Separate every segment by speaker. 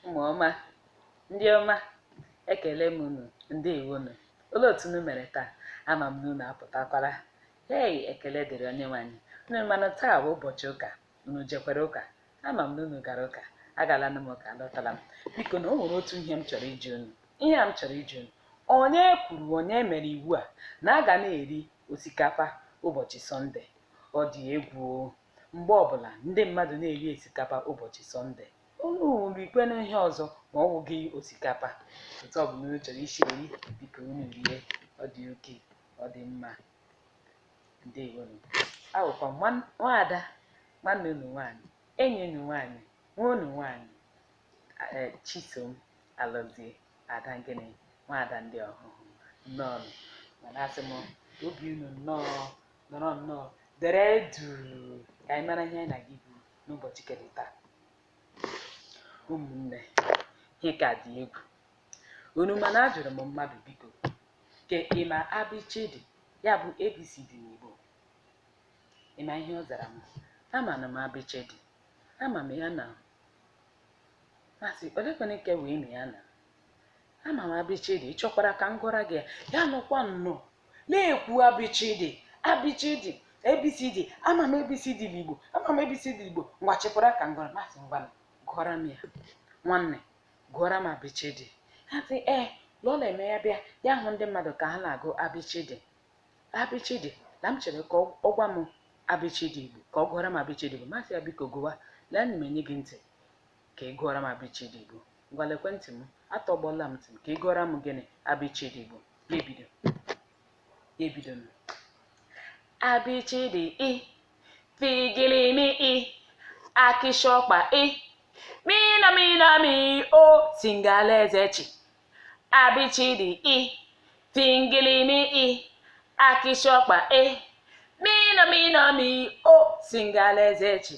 Speaker 1: Ụmụ ọma, ndị ọma, ekele m unu, ndewonu. Olee otu unu mere taa? Ama m na unu apụtakwara. Hei, ekele dịrị Onyenwe anyị. Unu manụ taa bụ ụbọchị ụka. Unu jekwara ụka? Ama m na unu gara ụka. Agala m ụka, alọtala m. Biko na o nwere otu ihe m chọrọ iji unu. Ihe a m chọrọ iji unu. Onye kwuru, onye mere iwu a na a ga na-eri osikapa ụbọchị Sọnde? Ọ dị egwu o. Mgbe ọbụla ndị mmadụ na-eri osikapa ụbọchị Sọnde, unu rikwenụ ihe ọzọ ma ọ wụghị osikapa. Otu ọbụla unu chọrọ isi eri, biko unu rie. Ọ dị oke, ọ dị mma. Ndewonu. Awụkwa m nwaada, nwanne unu nwaanyị, enyi unu nwaanyị, nwa unu nwaanyị, Chisom Alọzie, Ada gịnị, nwaada ndị ọhụhụ. Nnọọ. Mana asị m obi unu nnọọ, nọrọ nnọọ, dere duu ka anyị mara ihe anyị na gị bụ n'ụbọchị kere taa. Ụmụnne, ihe ka dị egwu. Unu mana ajụrụ m mmadụ, biko, ke ịma abịchịdị, ya bụ ABCD n'Igbo? Ịma ihe ọ zara m? Ama na m abịchịdị, ama m ya na masị olekwana ike wee na ya na ama m abịchịdị. Ị chọkwara ka m gụra gị ya? Ya nọkwa nnọọ na-ekwu abịchịdị, abịchịdị, ABCD, ama m ABCD n'Igbo, ama m ABCD n'Igbo. Ngwa, chịkwara ka m gụra. Masị ngwa, gụọra m ya, nwanne, gụọra m abịchịdị. Ha sị ee, lụọ na-eme ya bịa ya hụ ndị mmadụ ka ha na-agụ abịchịdị, abịchịdị, na m chere ka ọ gwa m abịchịdị Igbo, ka ọ gụọra m abịchịdị Igbo. Masị ya, biko gụwa, lee ana m enye gị ntị ka ị gụọra m abịchịdị Igbo. Ngwa, lekwe ntị m, atọgbọla m ntị m ka ị gụọra m gịnị, abịchịdị Igbo. Ya ebido, ya ebido nụ. Abịchịdị i figilimi i akịshọkpa i mina mina mi o singalaezechi. Abịchịdị i fingilimi i akịshọkpa i mina mina mi o singalaezechi.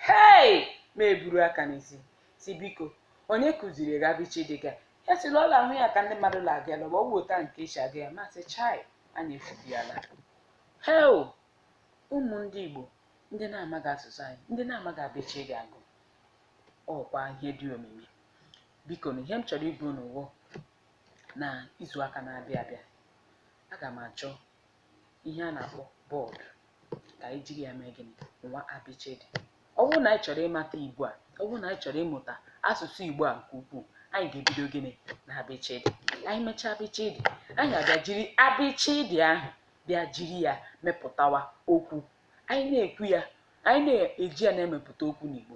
Speaker 1: Hei, ma eburu aka n'isi si biko, onye kụziri gị abịchịdị gị? Ya sị lọla ahụ ya ka ndị mmadụ na-aga ya, ọ bụ otu a nke esi aga ya. Masị chai, anyị efubiala. Heo, ụmụ ndị Igbo, ndị na-amaghị asụsụ anyị, ndị na-amaghị abịchịdị agụ, ọkwa ihe dị omimi. Biko na ihe m chọrọ ibu n'ụwa na izu aka na-abịa abịa, aga m achọ ihe a na-akpọ bọọdụ ka anyị jiri ya mee gịnị, nwa abịchịdị. Ọ bụrụ na anyị chọrọ ịmata Igbo a, ọ bụrụ na anyị chọrọ ịmụta asụsụ Igbo a nke ukwuu, anyị ga-ebido gịnị na abịchịdị. Anyị mechaa abịchịdị, anyị abịa jiri abịchịdị ahụ bịa jiri ya mepụtawa okwu. Anyị na-ekwu ya, anyị na-eji ya na-emepụta okwu n'Igbo,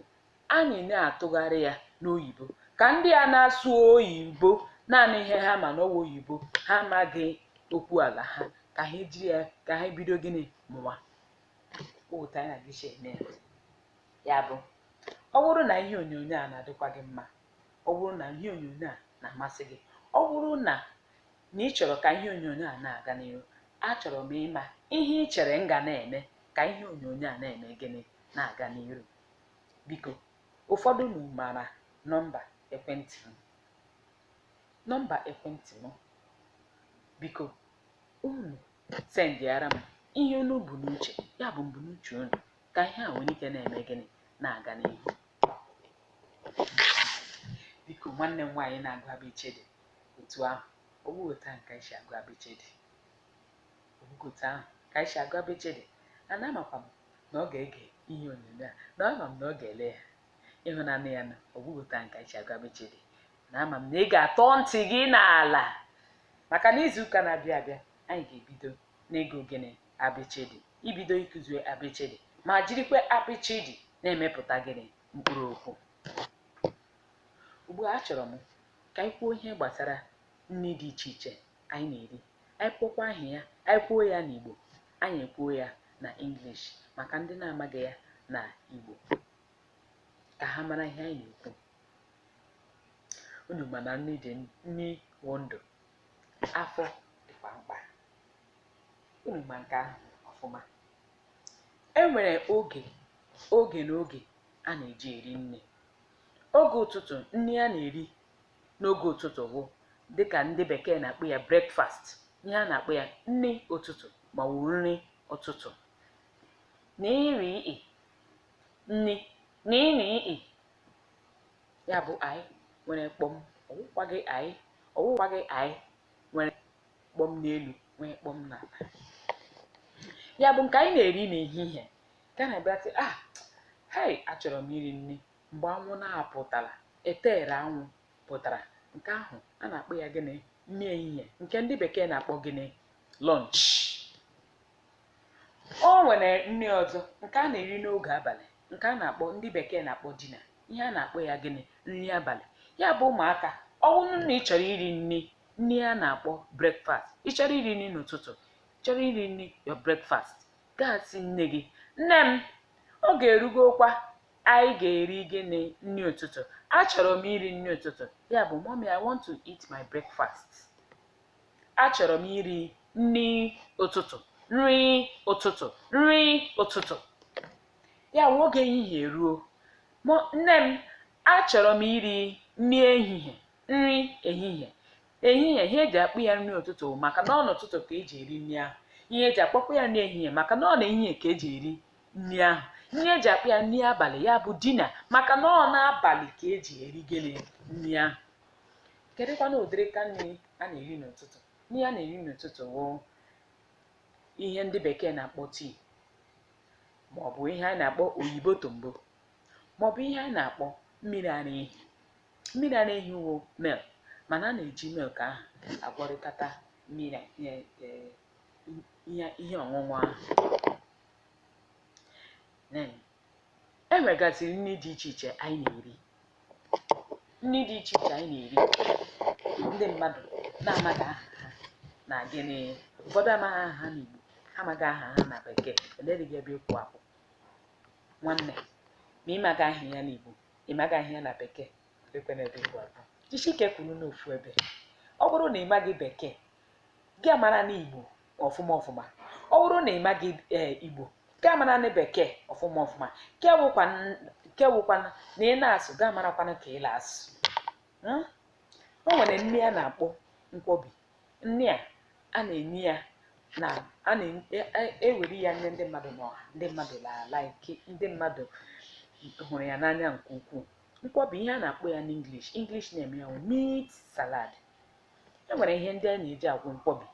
Speaker 1: anyị na-atụgharị ya n'oyibo ka ndị a na-asụ oyibo naanị ihe ha ma n'ọwa oyibo, ha amaghị okwu ala ha, ka ha jiri ya ka ha bido gịnị mụwa. Otu anyị na-adịcha eme ya. Ya bụ, ọ bụrụ na ihe onyonyo a na-adịkwa gị mma, ọ bụrụ na ihe onyonyo a na-amasị gị, ọ bụrụ na ị chọrọ ka ihe onyonyo a na-aga n'ihu, achọrọ m ịma ihe ị chere m ga na-eme ka ihe onyonyo a na-eme gịnị, na-aga n'ihu. Biko, ụfọdụ unu maara nọmba ekwentị m, nọmba ekwentị m. Biko unu sendịara m ihe unu bụ n'uche, ya bụ mbunuche unu, ka ihe a nwere ike na-eme gịnị, na-aga n'ihu. Biko, nwanne m nwaanyị na-agụ abịchịdị otu ahụ, ọ bụghị otu ahụ ka anyị si agụ abịchịdị, ọ bụghị otu ahụ ka anyị si agụ abịchịdị. Ana amakwa m na ọ ga-ege ihe onyonyo a, na ama m na ọ ga-ele ya ịhụnanya ya, na ọ bụghị otu ahụ ka anyị si agụ abịchịdị, na ama m na ị ga-atọ ntị gị n'ala, maka na izu ụka na-abịa abịa anyị ga-ebido n'ịgụ gịnị, abịchịdị, ibido ịkụzi abịchịdị ma jirikwa abịchịdị na-emepụta gịnị, mkpụrụ okwu. Ugbu a achọrọ m ka anyị kwuo ihe gbasara nri dị iche iche anyị na-eri. Anyị kwuokwa aha ya, anyị kwuo ya n'Igbo, anyị ekwuo ya na English maka ndị na-amaghị ya na Igbo ka ha mara ihe anyị na-ekwu. Unu ma na nri dị, nri wụ ndụ, afọ dịkwa mkpa. Unu ma nke ahụ ọfụma. E nwere oge, oge na oge a na-eji eri nri. Oge ụtụtụ, nri a na-eri n'oge ụtụtụ bụ dịka ndị bekee na-akpọ ya breakfast, ihe a na-akpọ ya nri ụtụtụ ma ọ bụ nri ụtụtụ. Na iri nri, na iri ya bụ I nwere kpọm, ọwụkwaghị I, ọwụkwaghị I nwere kpọm n'elu nwee kpọm n'ala. Ya bụ nke anyị na-eri n'ehihie, ka a na-abịa sị, ah, hei, achọrọ m iri nri. Mgbe anwụ na-apụtara, etere anwụ pụtara, nke ahụ a na-akpọ ya gịnị? Nri ehihie, nke ndị bekee na-akpọ gịnị? Lunch. O nwere nri ọzọ nke a na-eri n'oge abalị, nke a na-akpọ ndị bekee na-akpọ dinner. Ihe a na-akpọ ya gịnị? Nri abalị. Ya bụ ụmụaka, ọ bụrụ na ị chọrọ iri nri, nri a na-akpọ breakfast, ị chọrọ iri nri n'ụtụtụ, chọrọ iri nri your breakfast, gaa sị nne gị, nne m, oge erugokwa anyị ga-eri gịnị? Nri ụtụtụ. Achọrọ m iri nri ụtụtụ. Ya bụ, mommy, I want to eat my breakfast. Achọrọ m iri nri ụtụtụ, nri ụtụtụ, nri ụtụtụ. Ya bụ oge ehihie eruo, nne m, achọrọ m iri nri ehihie, nri ehihie. Ehihie, ihe eji akpụ ya nri ụtụtụ maka na ọ n'ụtụtụ ka eji eri nri ahụ. Ihe eji akpọkwa ya nri ehihie maka na ọ n'ehihie ka eji eri nri ahụ. Nri eji akpụ ya nri abalị, ya bụ dinner, maka na ọ n'abalị ka eji eri gịnị? Nri ahụ. Kedụkwanụ ụdịrị ka nri a na-eri n'ụtụtụ? Nri a na-eri n'ụtụtụ wụ ihe ndị bekee na-akpọ tii, maọbụ ihe a na-akpọ oyibo tombo, maọbụ ihe a na-akpọ mmiri ara ehi. Mmiri ara ehi wụ milk, mana a na-eji milk ahụ agwọrịkọta mmiri ihe ọṅụṅụ ahụ. E nwegasịrị nri dị iche iche anyị na-eri, nri dị iche iche anyị na-eri, ndị mmadụ na-amaghị aha ha na gịnị. Ụfọdụ amaghị aha ha n'Igbo, ha amaghị aha ha na bekee. Elerighị ebe ịkwụ akwụ nwanne, ma ịmaghị aha ya n'Igbo, ịmaghị aha ya na bekee, ekwena ebe ịkwụ akwụ. Jisike kwuru n'ofu ebe. Ọ bụrụ na ị maghị bekee, gị amara n'Igbo ọfụma ọfụma. Ọ bụrụ na ị maghị Igbo, gị amara na bekee ọfụma ọfụma. Nke wụkwana na ị na-asụ, gị amarakwana ka ị na-asụ. O nwere nri a na-akpọ nkwobi. Nri a a na-enye ya na a na-ewere ya nye ndị mmadụ n'ọha, ndị mmadụ na-alaiki, ndị mmadụ hụrụ ya n'anya nke ukwuu. Nkwobi, ihe a na-akpọ ya n'English, English name ya wụ meat salad. E nwere ihe ndị a na-eji agwọ nkwobi,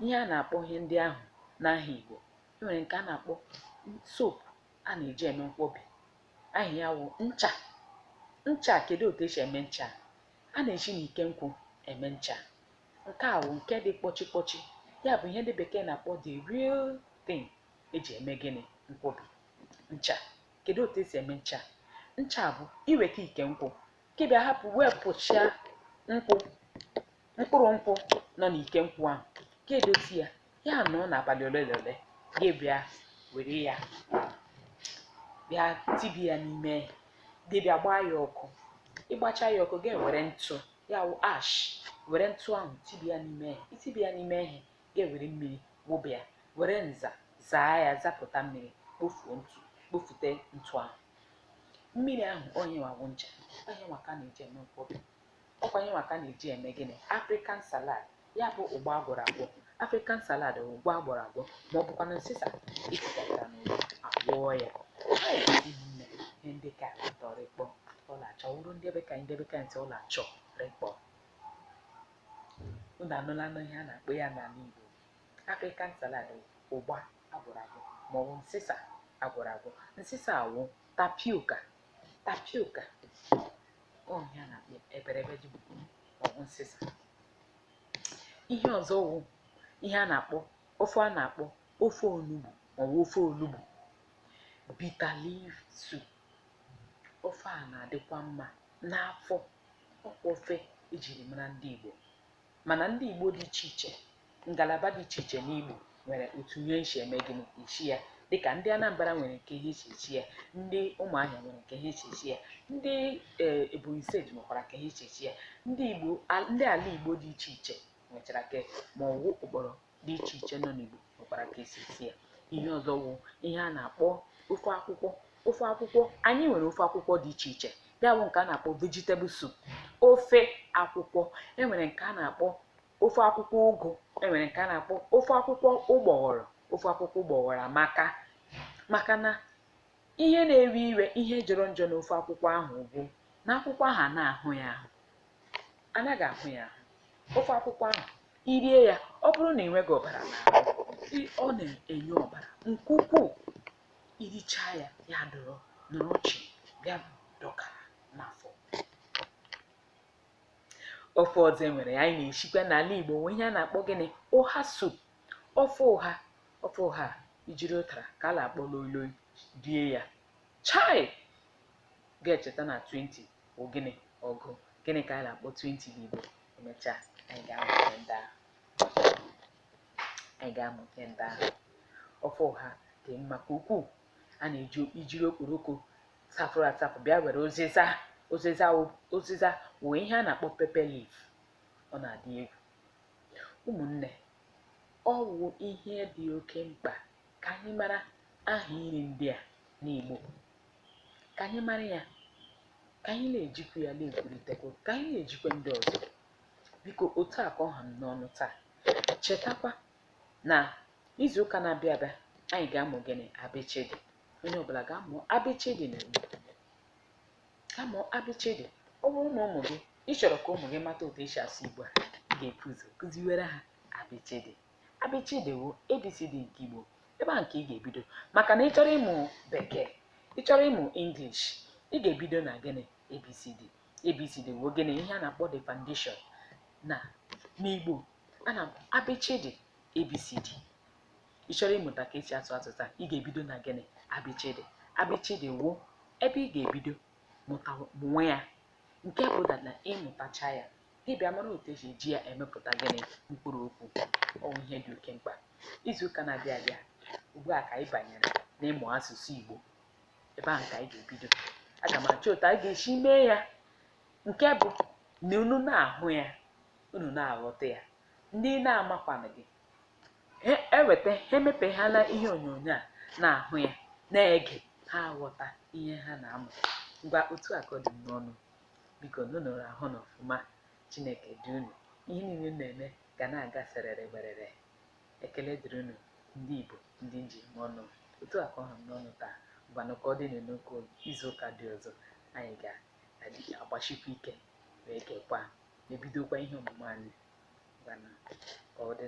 Speaker 1: ihe a na-akpọ ihe ndị ahụ n'aha Igbo. E nwere nke a na-akpọ soap a na-eji eme nkwobi, aha ya wụ ncha. Ncha, kedu otu esi eme ncha? A na-esi n'ike nkwụ eme ncha. Nke a wụ nke dị kpọchi kpọchi, ya bụ ihe ndị bekee na-akpọ the real thing eji eme gịnị? Nkwobi. Ncha, kedu otu esi eme ncha? Ncha bụ iweta ike nkwụ, ka ị bịa hapụ wepụcha nkwụ, mkpụrụ nkwụ nọ n'ike nkwụ ahụ, ka edozi ya, ya nọ n'abalị ole na ole, gị bịa were ya bịa tibi ya n'ime, gị bịa gbaa ya ọkụ. Ịgbacha ya ọkụ, gị were ntụ, ya wụ ash, were ntụ ahụ tibi ya n'ime ihe. Itibi ya n'ime ihe, gị were mmiri wụba ya, were nza zaa ya, zapụta mmiri, kpofuo ntụ, kpofute ntụ ahụ. Mmiri ahụ onye nwa bụ ncha, onye nwa ka a na-eji eme nkwobi, ọkwa onye nwa ka a na-eji eme gịnị? African salad, ya bụ ụgba agwọrọ agwọ. African salad bụ ụgba agwọrọ agwọ, ma ọ bụkwanụ nsịsa etikọtara n'ụgba agwọọ ya. Ụmụnne, ihe ndị ka atọrịkpọ ọla achọ wụrụ ndị ebe ka ndị ebe ka ntị ọla achọ rịkpọ. Unu anụla n'ihe a na-akpọ ya n'ala Igbo? African salad, ụgba agwọrọ agwọ, ma ọ bụ nsịsa agwọrọ agwọ. Nsịsa awụ tapioca, tapioca ọ ihe a na-akpọ eberebe ji ma ọ bụ nsịsa. Ihe ọzọ wụ ihe a na-akpọ ofe a na-akpọ ofe onugbu ma ọ bụ ofe olugbu, bitter leaf soup. Ofe a na-adịkwa mma n'afọ. Ọkwa ofe ejiri mara ndị Igbo, mana ndị Igbo dị iche iche, ngalaba dị iche iche n'Igbo nwere otu ihe esi eme gịnị? Esi ya. Dịka ndị Anambra nwere nke ihe esi esi ya, ndị Ụmụahịa nwere nke ihe esi esi ya, ndị Ebonyi steeti nwekwara nke ihe esi esi ya. Ndị Igbo, ndị ala Igbo dị iche iche nwechara ke, ma ọwụ ụkpọrọ dị iche iche nọ n'Igbo nwekwara ka esi esi ya. Ihe ọzọ wụ ihe a na-akpọ ofe akwụkwọ. Ofe akwụkwọ, anyị nwere ofe akwụkwọ dị iche iche, ya bụ nke a na-akpọ vegetable soup. Ofe akwụkwọ, enwere nke a na-akpọ ofe akwụkwọ ụgụ, enwere nke a na-akpọ ofe akwụkwọ ụgbọghọrọ. Ofe akwụkwọ ụgbọghọrọ amaka, maka na ihe na-ewe iwe, ihe jọrọ njọ n'ofe akwụkwọ ahụ bụ na akwụkwọ ahụ a na-ahụ ya ahụ. Anaghị ahụ ya ahụ. Ofe akwụkwọ ahụ, irie ya, ọ bụrụ na ị nweghị ọbara n'ahụ, ọ na-enye ọbara nke ukwuu. Irichaa ya, ya dọrọ nọrọ chi, bịa dọkara n'afọ. Ofe ọzọ e nwere anyị na-esikwa n'ala Igbo nwee ihe a na-akpọ gịnị? Ụha soup. Ofe ụha, ofe ụha ijiri ụtara ka a na-akpọ loiloi rie ya. Chai! Ga-echeta na 20 bụ gịnị? Ọgụ. Gịnị ka a na-akpọ 20 n'Igbo? Emechaa, anyị ga-amụ ihe ndị ahụ. Anyị ga-amụ ihe ndị ahụ. Ofe ụha dị mma ka ukwuu. A na-eji ijiri okporoko safụrụ asafụ bịa were ụzịza, ụzịza ụzịza wee ihe a na-akpọ pepper leaf. Ọ na-adị egwu. Ụmụnne, ọ wụ ihe dị oke mkpa ka anyị mara aha nri ndị a n'Igbo. Ka anyị mara ya, ka anyị na-ejikwa ya na-ekwuritekwa, ka anyị na-ejikwa ndị ọzọ. Biko, otu a ka ọ ha m n'ọnụ taa. Chetakwa na izu ụka na-abịa abịa, anyị ga-amụ gịnị? Abịchịdị. Onye ọbụla ga-amụ abịchịdị n'Igbo. Ga-amụ abịchịdị. Ọ bụrụ na ụmụ gị, ị chọrọ ka ụmụ gị mata otu esi asụ Igbo a, ị ga-ebu ụzọ kụziwere ha abịchịdị. Abịchịdị wụ ABCD nke Igbo. Ebe a nke ị ga-ebido. Maka na ị chọrọ ịmụ Bekee, ị chọrọ ịmụ English, ị ga-ebido na gịnị? ABCD. ABCD wụ gịnị? Ihe a na-akpọ the foundation. Na n'Igbo, a na-akpọ abịchịdị ABCD. Ị chọrọ ịmụta ka esi asụ asụsụ a, ị ga-ebido na gịnị? Abịchịdị. Abịchịdị wụ ebe ị ga-ebido mụta mụọ ya. Nke bụ that na ịmụtacha ya, gị bịa mara otu esi eji ya emepụta gịnị? Mkpụrụ okwu. Ọ wụ ihe dị oke mkpa. Izu ụka na-abịa abịa, ugbu a ka anyị banyere n'ịmụ asụsụ Igbo. Ebe ahụ ka anyị ga-ebido. Aga m achọ otu anyị ga-esi mee ya. Nke bụ na unu na-ahụ ya, unu na-aghọta ya. Ndị na-amakwanụ gị, eweta ha emepeghala ihe onyonyo a na-ahụ ya, na-ege, ha aghọta ihe ha na-amụ. Ngwa, otu a ka ọ dị m n'ọnụ. Biko, unu ahụ na ọfụma. Chineke dị unu. Ihe niile unu na-eme ga na-aga serere werere. Ekele dịrị unu ndị Igbo, ndị njem ọnụ. Otu a ka ọ ha m n'ọnụ taa. Ngwanụ, ka ọ dị n'ụka izu ụka dị ọzọ, anyị ga-agbachikwa ike wee kekwa, ebidokwa ihe ọmụmụ anyị. Ngwanụ, ka ọ dị.